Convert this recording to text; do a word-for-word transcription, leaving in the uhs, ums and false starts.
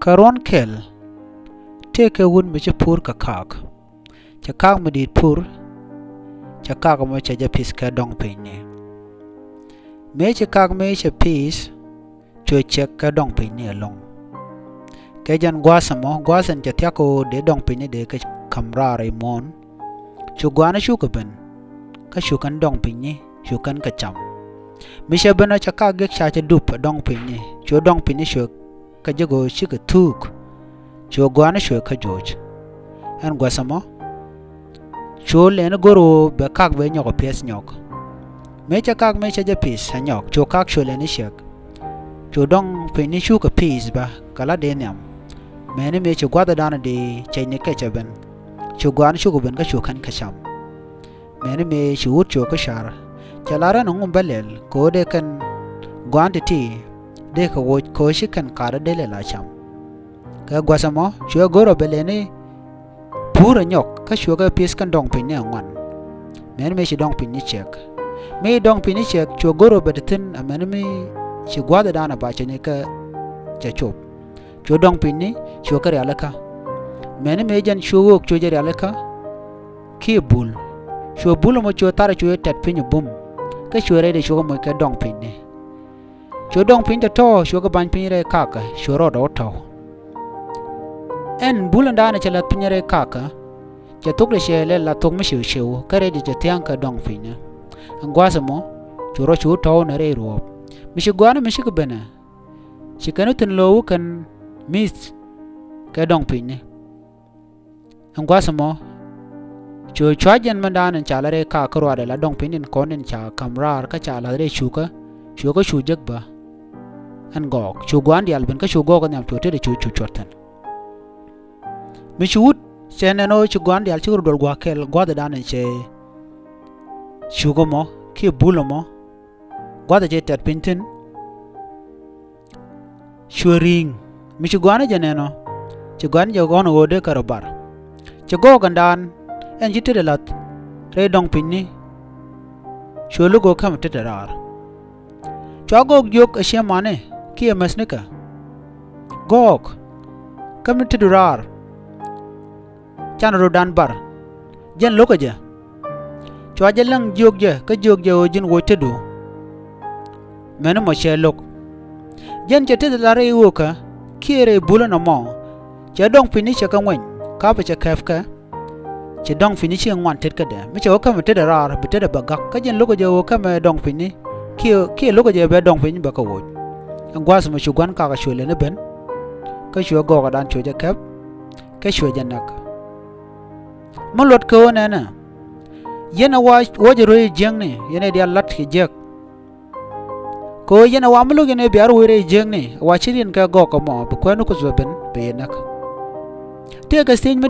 Kɛ ruɔ̱n kɛl, tëëkɛ wut mi ci pur kɛ kak. Cɛ kak mi di̱i̱t pur, cɛ kak mi cɛ jɛ pi̱th kɛ dɔ̱ŋ pi̱nyni. Mëë ci kak mi cɛ pi̱th, cuɛ cɛk kɛ dɔ̱ŋ pi̱nyni ɛlɔ̱ŋ. Kɛ jɛn gua̱a̱th ɛmɔ, gua̱a̱th ɛn cɛ thia̱k ɣöö dee dɔ̱ŋ pi̱nyni dee kɛ ka̱m raar i̱ muɔ̱ɔ̱n. Cu gua̱a̱ni cukɛ ben, kä cu kɛn dɔ̱ŋ pi̱nyni, cu kɛn kɛ cam. Mi cɛ ben ɔ, cɛ kak gi̱k ca cɛ dup ɛ dɔ̱ŋ pi̱nyni, cu dɔ̱ŋ pi̱nyni cuɛ kɛ jɛ ɣöö cikɛ thuuk. Cu gua̱a̱ni cuɛ kä joc. Ɛn gua̱a̱th ɛmɔ, cu lɛni go̱r ɣöö bɛ kak bɛ nyɔk ɛ pi̱eth nyɔk. Mëë cɛ kak mëë cɛ jɛ pi̱th ɛ nyɔk, cu kak cu lɛni cɛk. Cu dɔ̱ŋ pi̱nyni cukɛ pi̱th bä kɛ la dee nhiam. Mɛni mëë ci gua̱thdan dee cɛcni kɛ cɛ ben, cu gua̱a̱ni cukɛ ben kä cu kɛn kɛ cam. Mɛni mëë ci wut cuɛ kä car, cɛ la rɛn ŋum bä lɛl kɛ ɣöö dee kɛn gua̱a̱n ti̱ti̱ dee kɛ woc kɛ ɣöö ci kɛn ka̱rä dee lɛl a cam. Kɛ gua̱th ɛmɔ cuɛ go̱r ɔ bɛ lɛni pur ɛ nyɔk kä cuɛ kɛ pi̱th kɛn dɔ̱ŋ pi̱nyni ɛ ŋuan. Mɛni mëë ci dɔ̱ŋ pi̱nyni cɛk. Mëë dɔ̱ŋ pi̱nyni cɛk cuɛ go̱r ɔ bɛ ti thi̱n ɛ mɛni mi ci gua̱thdan ɛ ba cɛcni kɛ cɛ cop. Cu dɔ̱ŋ pi̱nyni cuɛ kɛ rialikä. Mɛni mëë jɛn cu ɣöök cuɛ jɛ rialikä. Kiɛ bul. Cuɛ bul ɛmɔ cuɛ thar cuɛ tɛt piny ɛ bum. Kä cuɛ rɛy dee cuɛ kɛ moc kɛ dɔ̱ŋ pi̱nyni. Cu dɔ̱ŋ piny tɔ̱tɔ̱ cuɛ kɛ ba̱ny piny rɛy kakä, cuɛ rɔɔdɛ wä tɔ̱w. Ɛn bul ɛn da̱a̱n cɛ la̱th piny rɛy kakä, cɛ thok dee cɛ lɛl la thok mi ciw ciw, kä rɛy dee cɛ thia̱a̱ŋ kɛ dɔ̱ŋ pinyni. Ɛn gua̱a̱th ɛmɔ, cu rɔ cu tɔ̱w ni rɛy ruɔ̱ɔ̱p. Mi ci gua̱a̱ni mi cikɛ benɛ, ci kɛn wä thi̱n lo̱o̱ wä kɛn mi̱th kɛ dɔ̱ŋ pinyni. Ɛn gua̱a̱th ɛmɔ, cu cua̱c jɛn mɛn da̱a̱n in ca la rɛy kakä ruaadɛ la dɔ̱ŋ pi̱nyni in kɔn in ca ka̱m raar kä ca la̱th rɛy cukä, cuɛ kä cu jek bä. Ɛn gɔɔk, cu gua̱a̱n diaal ben kä cu gɔɔk kä nhiam cu tetdɛ cu cu cuɔt thi̱n. Mi ci wut cɛ nɛn ɣöö ci gua̱a̱n diaal cikɛ rɔ duɔl gua̱a̱k kɛl gua̱a̱thdan in cɛ cukä mɔ kiɛ bul ɛmɔ. Gua̱thɛ cɛ tɛt piny thi̱n. Cuɛ ri̱i̱ŋ. Mi ci gua̱a̱ni jɛ nɛn ɔ, ci gua̱a̱ni jɛ ɣɔ̱n ɣöö dee kɛ rɔ bar. Ci gɔɔk ɛn da̱a̱n ɛn ci tetdɛ la̱th rɛy dɔ̱ŋ pinyni. Cuɛ lo̱k ɣöö kämɛ tetdɛ raar. Cua gɔɔk jiök ɛ ciɛ mani kiɛ mäthnikɛ. Gɔɔk, kämɛ tetdu raar. Canɛ rɔ̱dan bar. Jɛn lo̱kä jɛ. Cua jɛ läŋ jiök jɛ kä jiök jɛ ɣöö ji̱n woc tetdu. Mɛni mɔ cɛ lo̱k. Jɛn cɛ tetdɛ la rɛy ɣöökä kiɛ rɛy bulä nɔmɔ. Cɛ dɔ̱ŋ pinyni cɛ kɛ ŋuɛny kapɛ cɛ kɛpkɛ. Cɛ dɔ̱ŋ pinyni ciɛ ŋuan tetkädɛ mi cɛ ɣöö kämɛ tetdɛ raar bi tetdɛ bɛ gak kä jɛn lo̱kä jɛ ɣöö kämɛ dɔ̱ŋ pinyni. Kiɛ, kiɛ lo̱kä jɛ bɛ dɔ̱ŋ pinyni bɛ kɛ woc. Ɛn gua̱a̱th mɔ cu gua̱n kakä cuɛ lɛni ben. Kä cuɛ gɔɔkdan cuɛ jɛ kɛp. Kä cuɛ jɛ näk. Mi luɔt kɛ ɣöö nɛnɛ. Yɛn ɛ wa, wa jɛ ruec jiäkni, yɛn ɛ diaal la̱t kɛ jiäk. Kɛ ɣöö yɛn ɛ wa mi lo̱k yɛn ɛ bia ruec rɛy jiäkni, ɛ wa ci riɛn kɛ gɔɔk ɛmɔ, bi kuɛɛni Kuoth bɛ ben, bɛ yɛ näk. Tëëkɛ thiec mi